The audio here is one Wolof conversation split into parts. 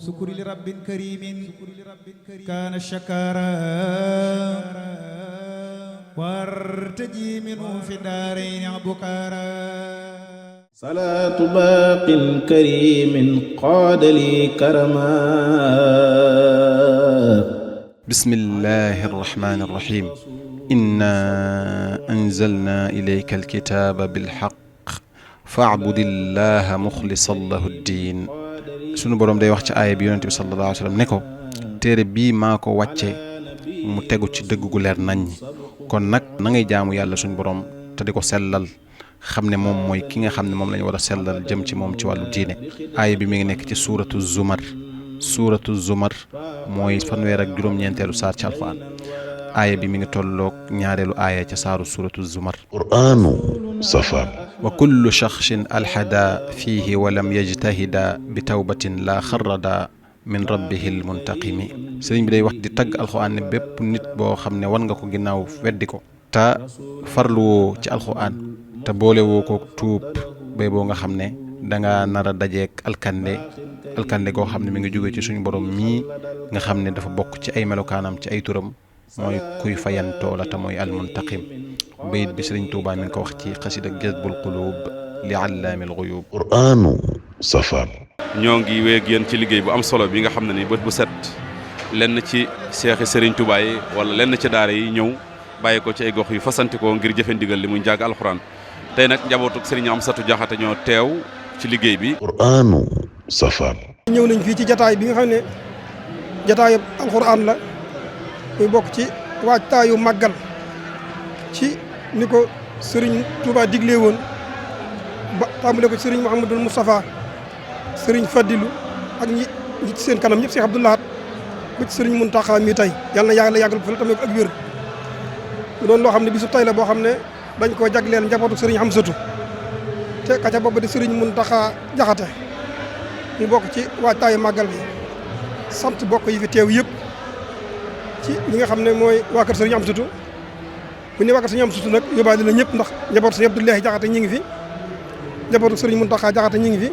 sukuri li rabbin karimin kaana shakara wartaji minhu fi daarayni abukara salaatu baaqin karimin qaada li karama bismillahi arrahmani arrahim inna anzalna ilayka alkitaba bilhaq fa'budillaha muxlisan lahu ddin sunu boroom day wax ci aaya bi yonente bi sallallahu alayhi wa sallam ne ko téere bii maa ko wàcce mu tegu ci dëgg gu leer naññ kon nag na ngay jaamu yàlla suñu boroom te di ko sellal xam ne moom mooy ki nga xam ne moom la ñu war a sellal jëm ci moom ci wàllu diine aaya bi mi ngi nekk ci suuratu zumar mooy fanweer ak juróom-ñeenteelu saar ci alxuraan aaya bi mi ngi tolloog ñaareelu aaya ca saaru suuratu zumar qur'aanu safar wa kullu shaxsin alxada fiihi wa lam yajtahida bi tawbatin la xarrada min rabbihi almuntaqimi sëriñ bi day wax di tagg alxuraan ne bépp nit boo xam ne wan nga ko ginnaaw weddi ko te farluwoo ci alxuraan te boolewoo ko tuub bay boo nga xam ne danga nar a dajeek alkande goo xam ne mi ngi jóge ci suñu borom mii nga xam ne dafa bokk ci ay melokaanam ci ay turam mooy kuy fayantoo la te mooy almuntaqim bayit bi sëriñ Tuubaa mi ngi ko wax ci xasida jazbul qulub li allaamil ghuyub qur'aanu safar ñoo ngi wéeg yéen ci liggéey bu am solo bi nga xam ne ni bët bu set lenn ci seexi sëriñ Tuubaa yi wala lenn ci daara yi ñëw bàyyi ko ci ay gox yu fasantikoo ngir jëfe ndigal li muy njàng alxuraan tey nag njabootuk sëriñ Amsatu Jaxate ñoo teew ci liggéey bi qur'aanu safar ñëw nañ fii ci jataay bi nga xam ne jataayu alxuraan la muy bokk ci waajtaayu màggal ci ni ko sëriñ Touba diglee woon ba tàmbale ko sëriñ Mouhamadul Moustapha sëriñ Fadilu ak ñi ci seen kanam ñëpp Cheikh Abdou Lahad ba ci sëriñ Muntaxa mi tey yàlla na yàggal ko fa tamit ak wér mu doon loo xam ne bisu tey la boo xam ne dañ koo jagleel njabootu sëriñ Amsatu te kaca boobu di sëriñ Muntaxa Jaxate mu bokk ci waajtaayu màggal bi sant bokk yi fi teew yëpp ci ñi nga xam ne mooy waa kër sëriñ Amsatu bu ne waa kër sëriñ Amsatu nag yóbbaale la ñëpp ndax njabootu sëriñ Abdoulahi Jaxate ñi ngi fi njabootu sëriñ Muntaxa Jaxate ñi ngi fi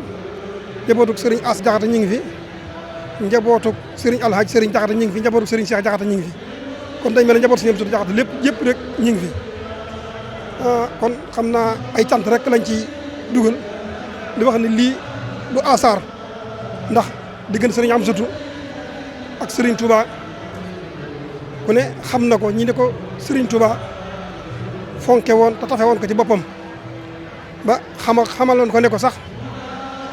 njabootu sëriñ As Jaxate ñi ngi fi njabootu sëriñ Alhaaj sëriñ Jaxate ñi ngi fi njabootu sëriñ Cheikh Jaxate ñi ngi fi kon dañ mel ne njabootu sëriñ Amsatu Jaxate lépp yëpp rek ñi ngi fi kon xam naa ay cant rek lañ ci dugal di wax ne lii du asaar ndax diggante sëriñ Amsatu ak sëriñ Touba ku ne xam na ko ñi ne ko sëriñ Touba fonke woon te tafe woon ko ci boppam ba xamaloon ko ne ko sax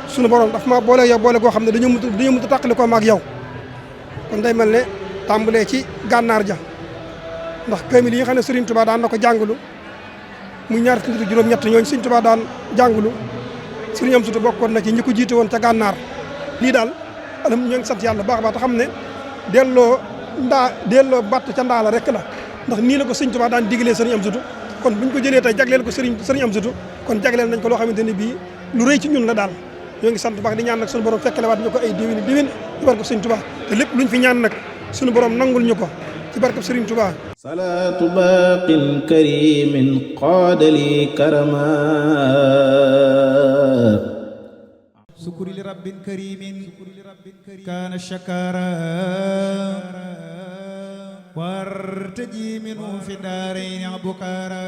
sunu borom daf ma boole yow boole goo xam ne dañoo mënut a tàqali ko maag yow kon day mel ne tàmbalee ci gànnaar ja ndax kaamil yi nga xam ne sëriñ Touba daan na ko jàngulu muy ñaar fukki nit juróom-ñett ñooñu sëriñ Touba daan jàngulu sëriñ Amsatu bokkoon na ci ñi ko jiite woon ca gànnaar lii daal alam ñoo ngi sant yàlla baax a baax te xam ne delloo batt ca ndaa la rek la ndax nii la ko sëriñ Touba daan digalee sëriñ Amsatu kon buñ ko jëlee tey jagleel ko sëriñ Amsatu kon jagleel nañ ko loo xamante ne bii lu rëy ci ñun la daal ñoo ngi sant baax di ñaan nag suñu borom fekkale waat ñu ko ay déwéni déwén ci barkab sëriñ Touba te lépp luñ fi ñaan nag suñu borom nangul ñu ko ci barkab sëriñ Touba salaatu baaqin karimin qaada li karama sukuri li rabbin karimin kaana shakara wartaji minhu fi daarayni abukara